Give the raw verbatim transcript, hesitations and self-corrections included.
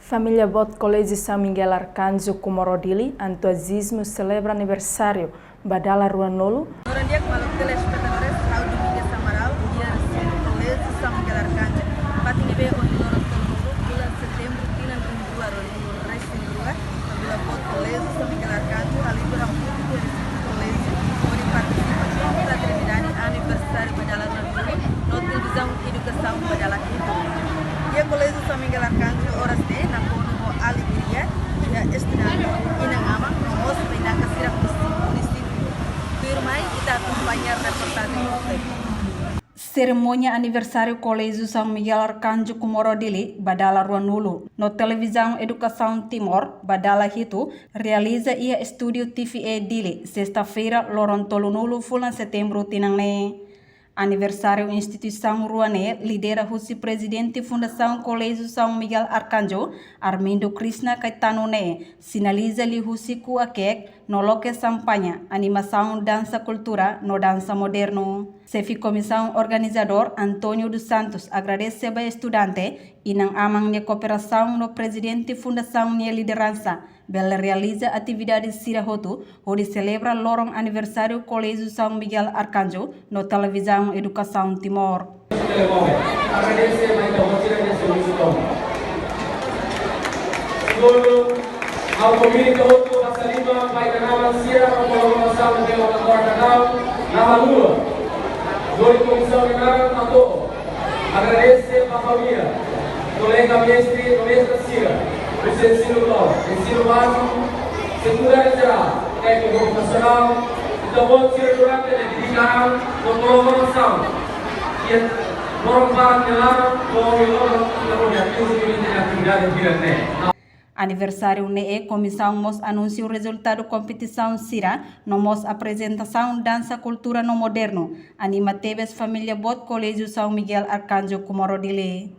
Família boot Koléjiu São Miguel Arcanjo, Comoro, Dili, antuziazmu selebra aniversáriu ba dala ruanulu. Loron di'ak, maluk telespetadores, ha'u Domingas Amaral, diretór Koléjiu São Miguel Arcanjo. Fatin ne'ebé ohin loron tolunulu, fulan Setembru, tinan rihun rua ruanulu resin rua, família boot Koléjiu São Miguel Arcanjo halibur hamutuk ho resipiente koléjiu hodi partisipa konfraternidade aniversáriu ba dala ruanulu no televizaun edukasaun ba dala hitu. Iha Koléjiu São Miguel Arcanjo oras ne'e nakonu ho alegria iha estudante, inan-aman no mós bainaka sira husi munisípiu. Tuirmai ita akompaña reportajen kompletu. Serimónia aniversáriu Koléjiu São Miguel Arcanjo, Comoro, Dili, ba dala ruanulu no televizaun edukasaun Timor ba dala hitu realiza iha estúdiu T V A Dili, sesta-feira, loron tolunulu fulan Setembru tinan ne'e. Aniversáriu instituisaun rua ne'e lidera husi Prezidente Fundasaun Koléjiu São Miguel Arcanjo, Armindo Krishna Caetano ne'e sinaliza liuhusi kua-keek no loke xampaña, animasaun, dansa kultura no dansa modernu. Xefe Komisaun Organizadór António dos Santos agradese ba estudante, inan-aman nia kooperasaun no Prezidente Fundasaun nia lideransa, bele realiza atividade sira hotu hodi selebra loron aniversáriu Koléjiu São Miguel Arcanjo no televizaun edukasaun Timor. Agradese mai ita-boot sira-nia servisu. Segundu, ha'u komunita hotu basa liman ba inan-aman sira ba kolaborasaun ne'ebé agora daudaun la haluha. Hodi komisaun nia naran hato'o. Agradese ba família, kolega mestre no mestra sira husi ensinu klaun, ensinu báziku, sekundáriu jerál, tékniku vokasionál, ita-boot sira durante ne'e dedika an no kolaborasaun iha loron barak nia laran, no ohin loron ita-boot atinje ita-nia atividade di'ak ne'e. Aniversáriu ne'e, komisaun mós anunsia rezultadu kompetisaun sira, no mós aprezentasaun dansa kultura no modernu, anima tebes família boot Koléjiu São Miguel Arcanjo, Comoro, Dili.